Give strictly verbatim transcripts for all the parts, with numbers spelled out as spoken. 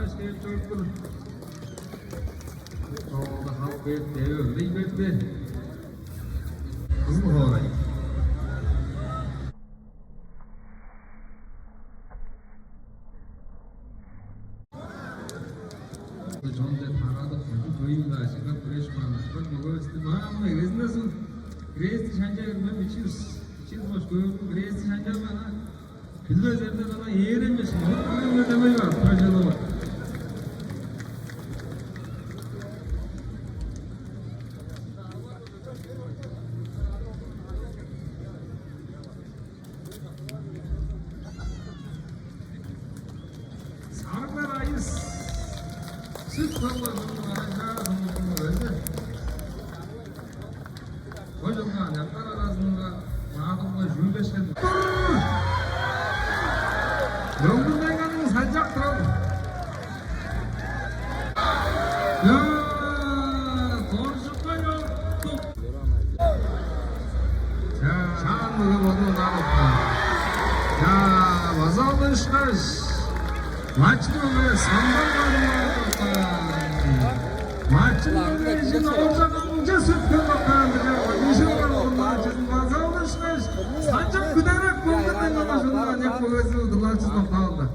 Кээп чоруп тур. Соолда халып кээп, деве өрлей берди. Кызыл хоорай. Чонче тарадып, кожуп, хөйүн-даа чыгып, күреш баан, ачпак мөгевисти баамын эгезинде суг. Грести шанча берген бичиис. Бичиис бош көөрүн грести шанча баан. Билбес эрден ана ээренмешин. Ол көөрүнге демей бар, пожалуй. Сарыглар айыс. Сүт кылган арайжаа кылган өзү. Бо чылга аныяктар аразынга маадылга чүүлдешкен. Тур! Мөңгүн-Тайганың санчак туралы. Чаа, Доржукай Октук. Чаа, Чаан мөге бодун унаадыпкан. Чаа, база алышкаш, Начын мөге Самдан Барымаадыпкан. Начын мөге ижин Ооржак Амчы сүткүн баккаан-дыр. Ижи барган начын база алышкаш, санчак күдерек болган мөге шуну аныяк мөгези удурланчызын октаалды.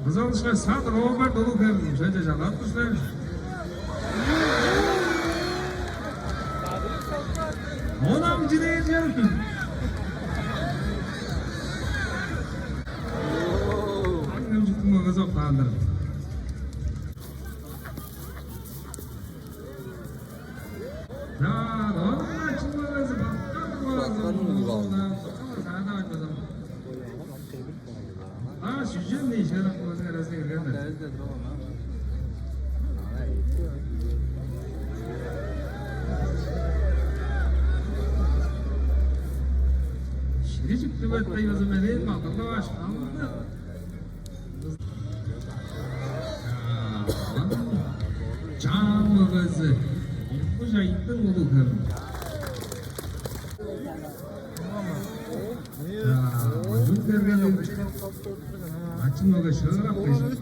База алышкаш, садыр Роберт Улуг-Хем шайче чалап тур силер. Онам чидээр чер. Аңнам чүктүң мөгези октаан-дыр. Чаа, оон чүңмелези баккан. Бакканын улгап алды. Саада айтпасам. А, сүжен дээш, ярак болзун, аразына кирген-дир. Ширижик деп айтпай болза, мен ээн магдалга баш. Чаан мөгези, Оңгуш Айдың улуг хем. Чаа, мөжүн бергени. Ачын мөге шыырап кежик.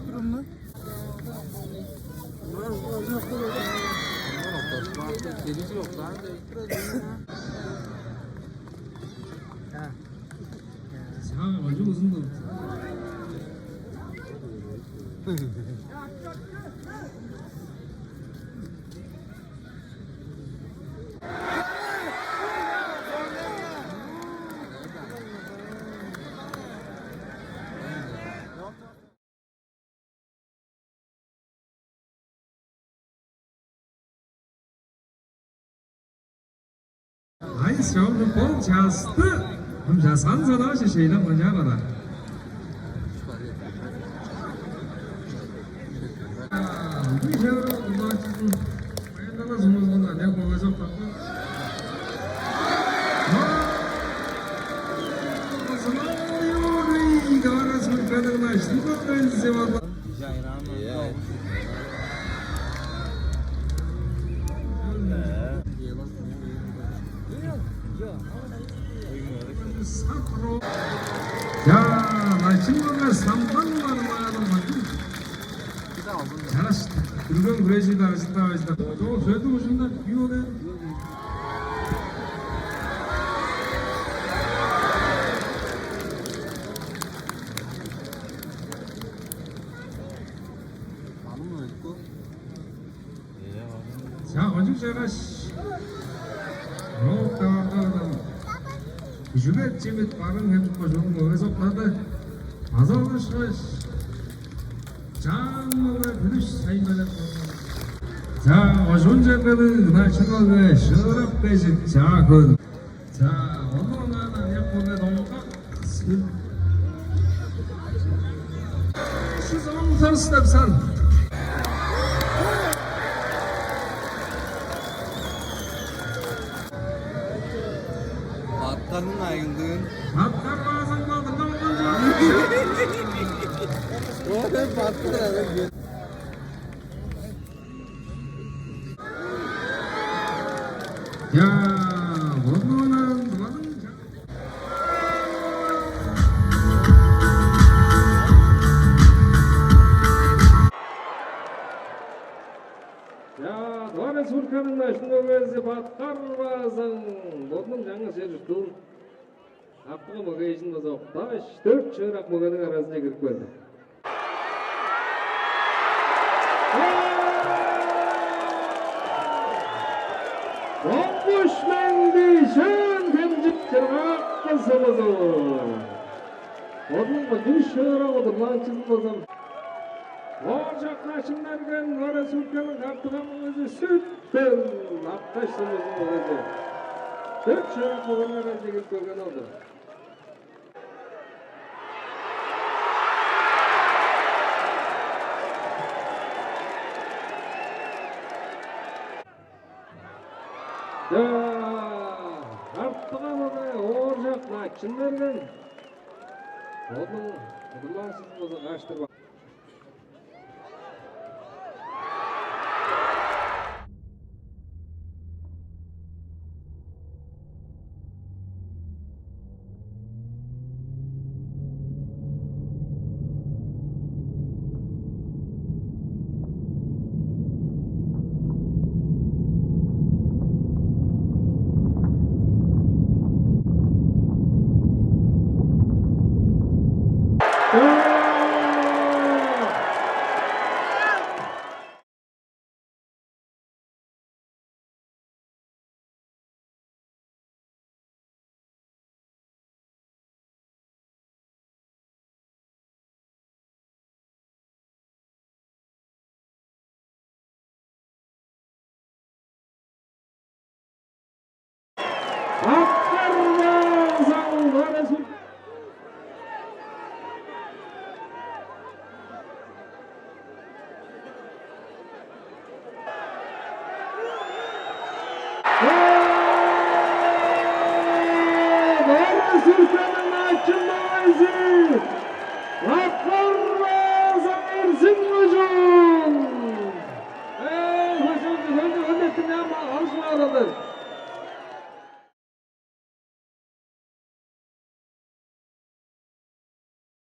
Саң ожу узун болуп. Ай, чогум бол часты. Ам часкан санаа шешейлем мынча бара. Ындыг чевер удачызын баяндала сумузунда не болажок тапкан. Злой Юрий, Гавара Суркадовна, что такое сегодня? Чаа, начын мөге Самдан Барымаадың мындыг. Чараш, дүрген хүрежи-даа ажыттавайзы. Чогул сөөлдүң ужунда күйү ол ээн. Чаа, кончуг чараш. Рок таварга-даа. Күжүгет чимит барын хемчик кожуунуң мөгези октады. База алышкаш, чаан мөге Күрүш Сайманов. Чаа, кожуун чергелиг начын мөге шыырап кежик, чаа, хөл. Чаа, ону онаан аныяк мөге Доңгак. Шүс он тос деп сан. Батканның айылдыын. Баткан баазаң бадырга болган чок. Ол деп батты. Чаа, ону онаан Тываның. Ханның Начын мөгези Баткар Базаң бодунуң чаңгыс чер чурттуг. Аптыга мөгейжин база октааш, дөрт шыырак мөгениң аразынче кирип келди. Доңгуш Меңги, Шөөн-Хемчик чыргакка сывызы. Бодунуң бо дүш шыырак удурланыкчызын база Ооржак Начын-Мерген, Новая Республиканың Картыгамыгызы Сүттен Атташ сумузун көрүнчү. Дөрт шыырак мөгениң аразынче кирип келген ол-дур. Чаа, Картыгамыгы Ооржак Начын-Мерген. Бодунуң удурланыкчызын база кааштырып